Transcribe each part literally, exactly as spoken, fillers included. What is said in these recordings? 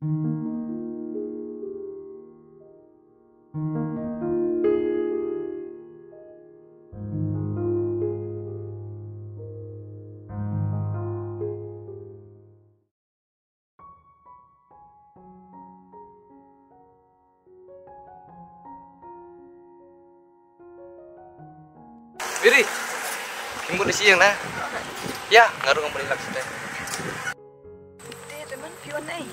Mary, kim bun isi yang na. Ya, ngaru ngam beri lak sete. Te teman pion ai.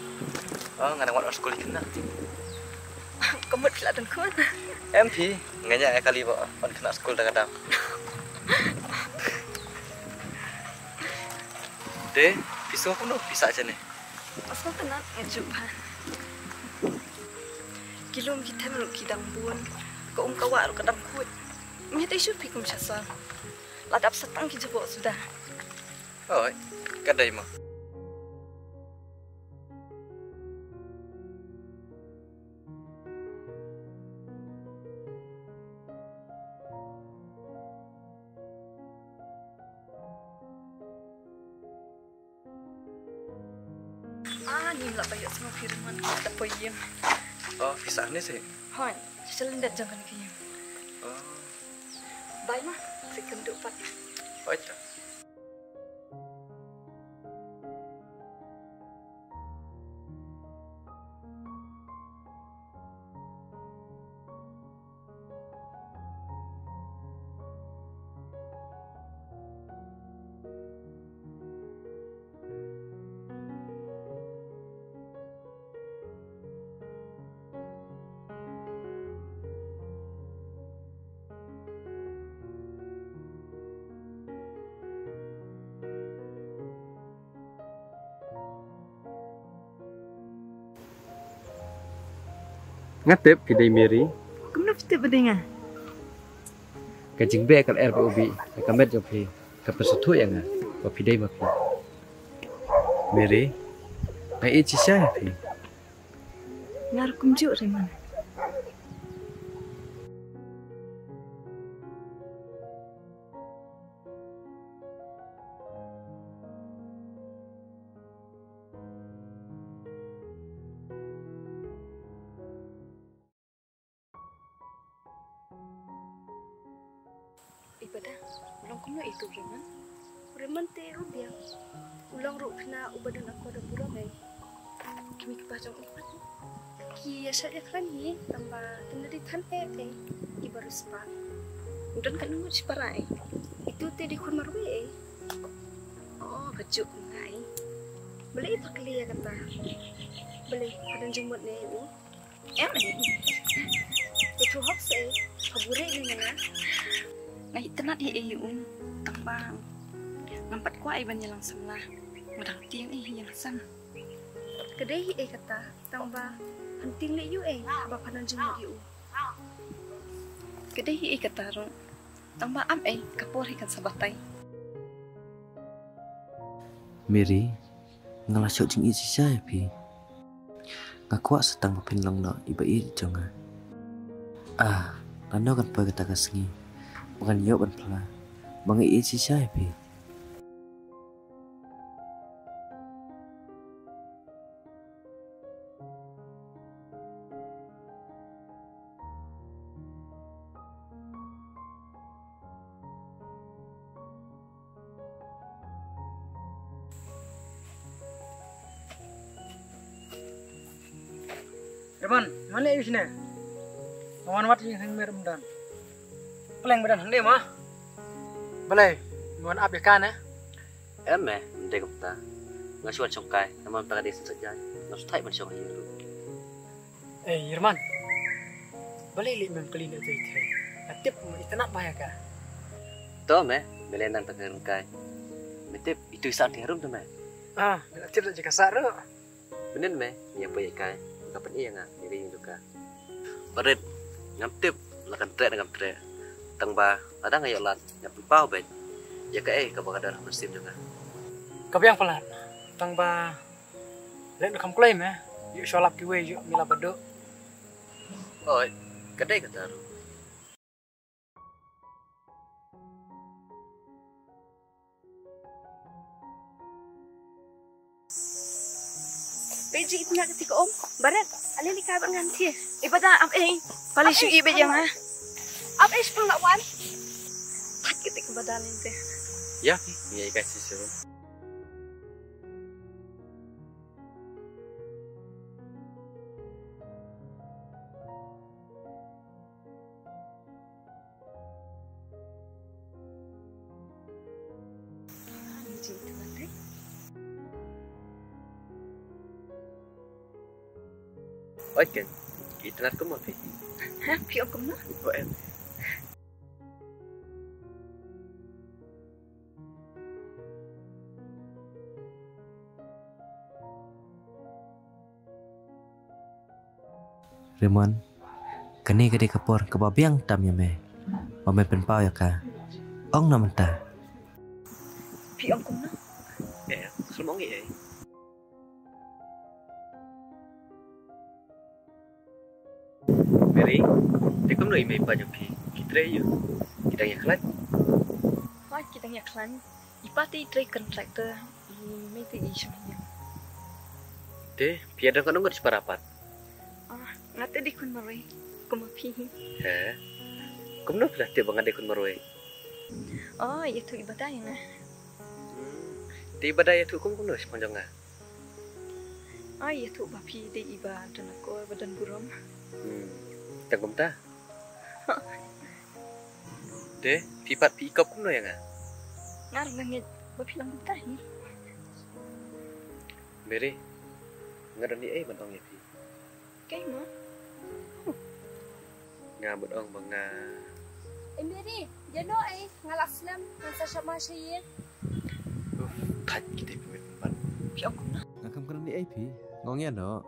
Oh, ngana wat school kena. Kemut pila dan kun. M P, nganya kali ba on kena school dah kadang. Te, piso kuno pisa aja nih. Asal tenat ngajuk ha. Kilum ki them ruh ki dang bun. Ka um ka wah ruh ka dang kut. Meh te shu phi kum shasal. La dap satang ki jabok suda. Oi, ka dei ma. Ah, ni la payo sama firman kita poyem. Oh, pisa ni sih. Hoi, selendet jangan kiyem. Oh. Bye ma, si kendu pat. Oi, ta. Nga tip phi dei Mary. Kumno phi tip ba dei nga? Ka jingbeh ka lyer ba u bih ha ka met jong phi ka pynsngewthuh ïa nga ba phi dei ma phi. Mary, nga ïeit shisha ïa phi. Nga ruh kumjuh Raymond. I Pada, u long kumno i tu Raymond? Raymond te ruh biang. U long ruh khynnah uba don akor da burom ei. Ki mei ki pa jong u pat ki ïaishah ïakhlaiñ hi, tangba tang da dei than eh ei kiba riewspah. U don katno ngut shipara ei? Itu te dei khun marwei ei. Oh, kajuh kum nga ei. Balei i pakli ïa kata? Balei ka don jingmut ne u? Em ei. Ka tu hok se ei. Ka buhrieh ne nga. Nga itynnad hi ei u. Tangba ngam pat kwah ei ban ïalang samla. Nga dang tieng ei hi ïa nga sam. Ka dei hi ei kata, tangba phan tieng leh ïa u ei haba phan don jingmut ïa u. Ka dei hi ei kata ruh, tangba am ei, ka por hi kan sa batai. Mary, nga la shoh jingïeit shisha ïa phi. Nga kwah sa tang ba phin long noh iba ïeit jong nga. Ah, lano kan poi kata ka sngi ba ngan ïoh ban phla ba nga ïeit shisha ïa phi. Raymond, man leh ïa u shane? Nga wan wad ïa hangno me Raymond? Pleng ba don hangne mo? Balei, me wan ap ïa ka ne? Em me, ym dei kumta. Nga shu wan shongkai, namar mynta ka dei sien saitjaiñ. Nga shu thait ban shong ha ïing ruh. Ei Raymond, balei leh mem kylli noh ïa i Thei? Nga tip me itynnad bha ïa ka. To me, me leh nang tang ka ryngkai. Me tip itu i Sah te harum to me. Ah, me la tip da jaka sah ruh. Mynnin me, ïa poi ïa kai, ka pyni ïa nga ïa ka ïing jong ka. Barit, ngam tip la kan treh ne ngam treh. Tangba lada nga ïoh lad, nga pynpaw beit ïa kaei kaba ka don ha mynsiem jong nga. Ka biang palat, tangba leit na kham kloi me, ïoh shuwa lap kiwei ïoh me la ba duh. Oi, ka dei kata ruh. Peit Ji itna kati ka um. Barat, ale li ka ban ngan thi. Iba da ap ei. Pali shu iba jang ha. Ap ei shpang na wan. Pat kiti ka badal inte. Ya, ya ka si shu. Oi ken, ki itynnad kumno phi? Ha, phi ong kumno? Oi em. Raymond, kane ka dei ka por kaba biang tam ïa me ba me pynpaw ïa ka. Ong na mynta. Phi ong kumno? Eh, shu ong ïa. Mary, te kumno i mei pa jong phi? Ki trei ïa u? Ki dang ïa khlaiñ? Hooid, ki dang ïa khlaiñ. I pa te i trei contractor, i mei te i shong ïa. Te phi ïa don katno ngut shipara pat? Ah, nga te dei khun marwei, kum ma phi. He? Kumno phi la tip ba nga dei khun marwei? Oh, ïathuh i Badai ïa nga. Hmm. Te i Badai ïathuh kum kumno shaphang jong nga? Oh, ïathuh ba phi dei iba don akor ba don burom. Hmm. Tang kumta? Te phi pat phi i kop kumno ïa nga? Nga ruh nga ngeit ba phi long kumta hi. Mary, nga don ei ei ban ong ïa phi. Kaei mo? Nga bad ong ba nga. Eh Mary, ïa no ei, nga la slem, ngan sa shah ma sha ïing. Uff, thait kita phi wei pynban. Phi ong kumno? Nga kam kren ei ei phi, nga ong ïa no.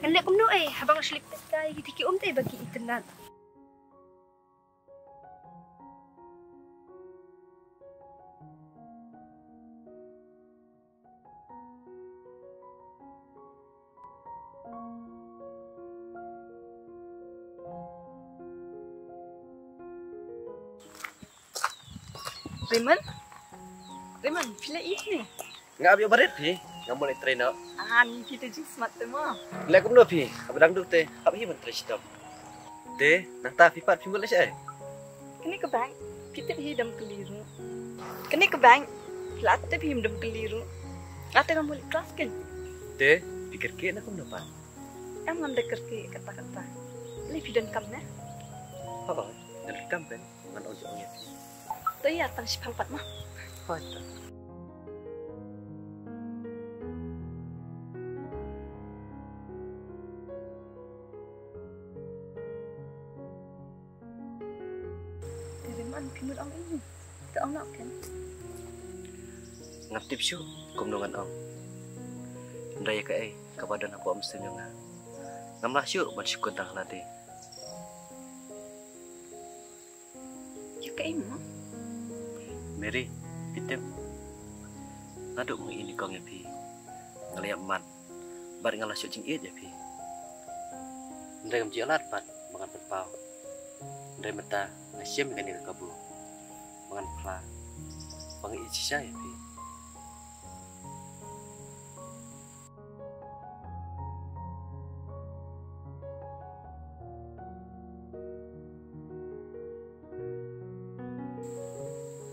Ngan leh kumno ei, haba nga shu leit peit ïa kita ki um te ba ki itynnad. Raymond? Raymond, phi la ïeh ne? Nga ap ïa barit phi, nga mut leit trei noh. Ah, ni phi te jingsmart te mo. Leh kumno phi, haba dang duk te, hap hi ban trei shitom. Te, nangta phi pat phi mut leit shaei? Kane ka bank, phi tip hi dam kali ruh. Kane ka bank, phi la tip hi dam kali ruh. Nga te nga mut leit class kein. Te, phi kyrkieh na kumno pat? Em, ngam da kyrkieh katta katta. Lei phi donkam ne? Hooid, nga donkam pyn, ngan ong ju ong ïa phi. To ïa tang shiphang pat mo. Hooid to. Te Raymond, phi mut ong ei? To ong noh kein. Ngam tip shuh kumno ngan ong. Hynrei ïa kaei kaba don hapoh mynsiem jong nga, ngam lah shuh ban shu kut tang ha lade. Ïa kaei mo? Mary, phi tip, naduh ba nga i nyngkong ïa phi, nga la ïap mat bad nga la shu jingïeit ïa phi. Hynrei ngam ju ïoh lad pat ba ngan pynpaw. Hynrei mynta nga shim ïa kane ka kabu ba ngan phla ba nga ïeit shisha ïa phi.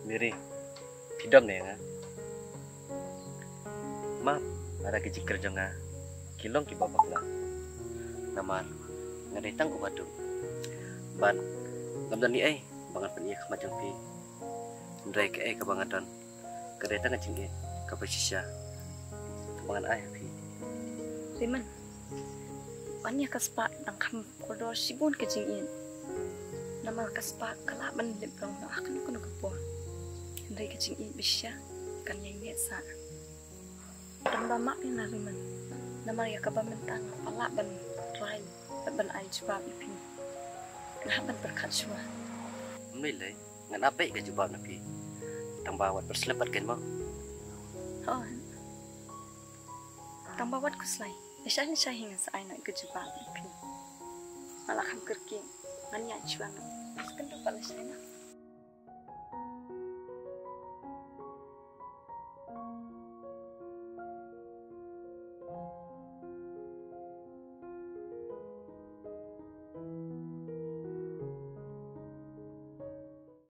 Mary, phi dom ne ïa nga? Map, lada ki jingkyrkhu jong nga ki long kiba bakla, namar nga dei tang uba duk. Bad ngam don ei ei ba ngan pynïaid ha khmat jong phi. Hynrei kaei kaba nga don ka dei tang ka jingïeit kaba shisha kaba ngan ai ha phi. Raymond, ban ïa ka spah dang kham kordor shibun ka jingïeit. Namar ka spah ka lah ban lip long ha kano kano ka por. Hynrei ka jingïeit ba shisha kan ïai neh sah. Tang ba map ïa nga Raymond, namar ïa kaba mynta ngam pat lah ban rai bad ban ai jubab ïa phi. Nga hap ban pyrkhat shuwa. Ym lei lei, ngan ap beit ka jubab na phi. Tang ba wat pyrslem pat kein mo. Hooid. Tang ba wat khuslai. Lashai lashai hi ngan sa ai noh ïa ka jubab na phi. Nga la kham kyrkieh, ngan ïaid shuwa noh. Kynduh pat lashai noh.